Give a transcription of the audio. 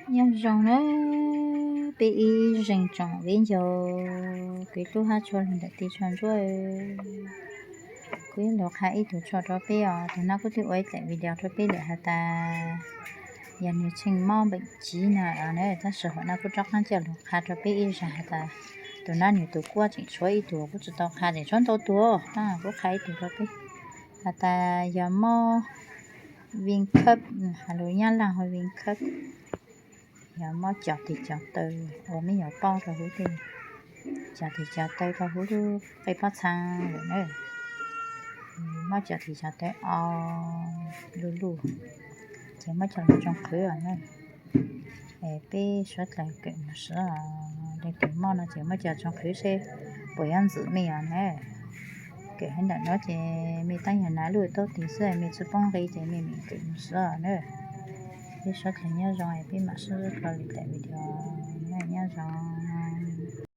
Nyob zoo na peb ib zeej tsoom viv ncaus kwv tij hab tshua lug ntawm tij tshua ntsuab. Kuv yuav lug qha ib tug tsho rua peb os. Tug nab kuj twb ua ib daim video rua peb lawm has tas yog nwg tsheej mob npeem tsiv na, tab sis hom nab kuj rov qaab coj lug qha rua peb ib zaug has tas tug nab nwg tug kuab tseem tshuav ib tug, kuv tsi tau qha ces tshuav ntau tug, kuv qha ib tug rua peb has tas yog mob vin khab, has lug nyab laaj hu vin khab, yog mob cog tes cog taw, ua meb nyuam paub rua huv tej, cog tes cog taw rua huv lub qej pob txhaa lawm na, mob cog tes cog taw au luj luj, ces muab coj lug tsoo qhwv os na. Es peb suav dlawg kawm moog swv, leej twg mob no ces muab coj tsoo qhwv seb puas yuav ntxwm mej os na. Kawm hab ntawm nuav ces mej tab yog nav luj taub tig xwb, mej tsi poob nqi ces mej mam kawm moog swv os na. Peb suav dlawg nyob zoo, peb mam sib ntsib dlua lwm daim video.